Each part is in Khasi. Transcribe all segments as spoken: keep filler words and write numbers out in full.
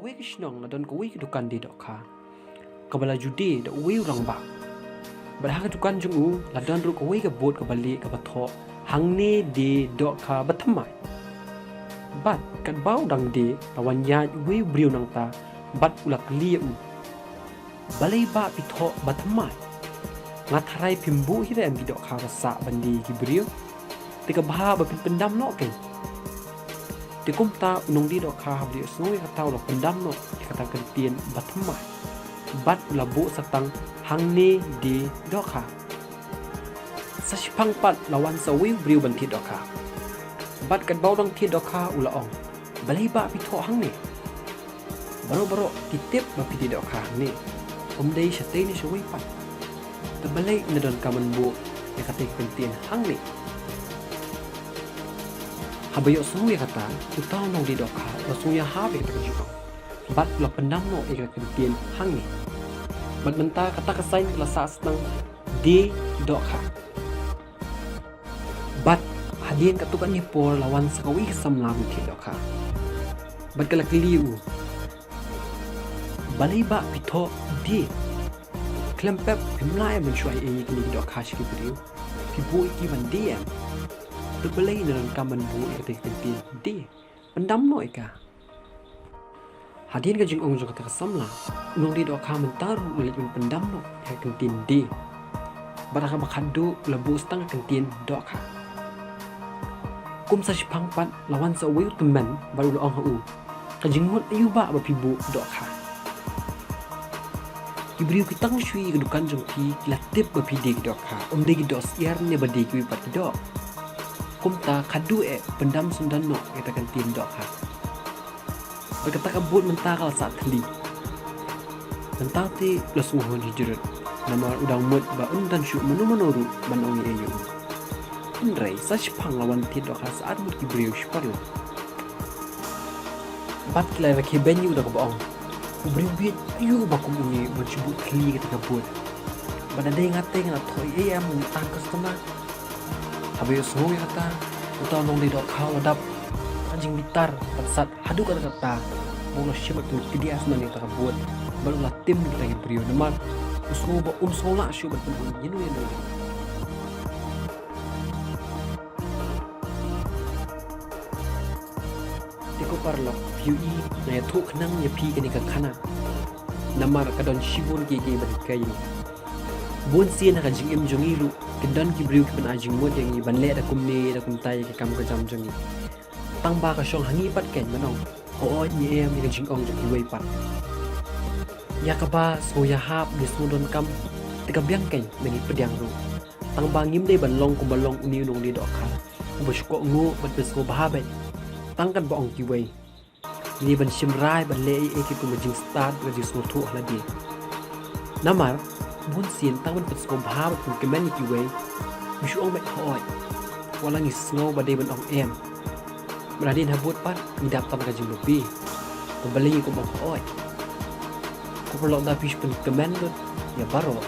Kawei ka shnong la don kawei ka dukan die dohkha kaba la ju die da uwei u rangbah. Bad ha ka dukan jong u la don ruh kawei ka board kaba lieh kaba thoh, "Hangne die dohkha bathymmai." Bad katba u dang die la wan ïaid uwei u briew nangta bad u la kylli ïa u, "Balei bah phi thoh bathymmai? Nga tharai phim buh hi re em ki dohkha ba sah ban die ki briew. Te ka bha ba phin pyndam noh keiñ." Te kumta u nongdie dohkha haba la ïohsngew ïa kata u la pyndam noh ïa kata ka kyntien bathymmai. Bad u la buh sa tang, "Hangne die dohkha." Sa shiphang pat la wan sa uwei u briew ban thied dohkha. Bad katba u dang thied dohkha u la ong, "Balei bah phi thoh hangne? Baroh baroh ki tip ba phi die dohkha hangne. Ym dei shatei ne shawei pat. Te balei nga donkam ban buh ïa kata ka kyntien hangne?" Haba ïohsngew ïa kata, uta u nongdie dohkha u la sngew ïahap ïa kata ka jingong. Bad u la pyndam noh ïa kata ka kyntien hangne. Bad mynta kata ka sign ka la sah sa tang, "Die dohkha." Bad hadien katto katne por la wan sa kawei ka samla ban thied dohkha. Bad ka la kylli ïa u, "Balei bah phi thoh die? Khlem pep phim lah em ban shu ai ei ïa kine ki dohkha sha ki briew? Phi buh ïa ki ban die em? Te balei nga donkam ban buh ïa kata ka kyntien die? Pyndam noh ïa ka." Hadien ka jingong jong kata ka samla, u nongdie dohkha mynta ruh u la leit ban pyndam noh ïa ka kyntien die. Bad ha kaba khatduh u la buh sa tang ka kyntien dohkha. Kum sa shiphang pat la wan sa uwei u tymmen bad u la ong ha u, "Ka jingmut aïu bah ba phi buh dohkha? Ki briew ki tang shu ïohi ïa ka dukan jong phi ki la tip ba phi die ki dohkha, ym dei ki doh syiar ne ba die kiwei pat ki doh. Kumta khatduh eh pyndam syndon noh ïa kata ka kyntien dohkha." Bad kata ka board mynta ka la sah thylli. Mynta te u la sngewhun hi jrut, namar u dang mut ba un don shuh mano mano ruh ban ong ei ïa u. Hynrei sa shiphang la wan thied dohkha sa arngut ki briew shi paralok. Bad ki la rakhe beiñ ïa u da kaba ong, "U briew bieit aïu ba kum une ban shu buh thylli ïa kata ka board? Bad lada dei nga te nga la thoh ei em ha une u customer?" Haba ïohsngew ïa kata, uta u nongdie dohkha u la dap ka jingbitar bad sat haduh katta katta. Bad u la shim bad u la kdiah shuh ïa kata ka board bad u la tim ïa kita ki briew namar u sngew ba um sngew lah shuh ban pynhun ïano ïano. Te ko paralok, phi ïohi, nga ïathuh khnang ïa phi kane ka khana namar ka don shibun kiei kiei ban hikai ïa ngi. Bun sien ha ka jingim jong ngi ruh kin don ki briew ki pyn-ai jingmut ïa ngi ban leh da kumne da kumta ïa ki kam ka jam jong ngi. Tang ba ka shong ha ngi pat keiñ ban ong, "Hooid, ngi em ïa ka jingong jong kiwei pat." Ïa kaba sngew ïahap ne sngew donkam, te ka biang keiñ ba ngi pdiang ruh. Tang ba ngim dei ban long kumba long une u nongdie dohkha uba shu kohnguh bad ba sngewbha beit tang katba ong kiwei. Ngi dei ban shim rai ban leh ei ei kumba jingstad bad ka jingsngewthuh ha lade. Namar bun sien tang ban pynsngewbha bad pynkmen ïa kiwei, ngi shu ong beit hooid, wat la ngi sngew ba dei ban ong em. Bad hadien habud pat ngi dap tang ka jingbabe. Ba balei ngi kum ong hooid? Ko paralok, lada phi shu pynkmen lut ïa baroh,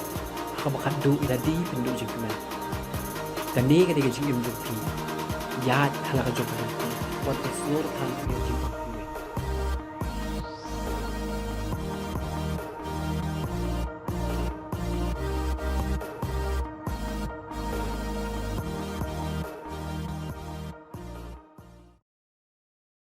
ha kaba khatduh ïa lade phin duh jingkmen. Kane ka dei ka jingim jong phi. Ïaid ha la ka jong ka jingkmen. Wat pynsngew than ïa ka jingkmen.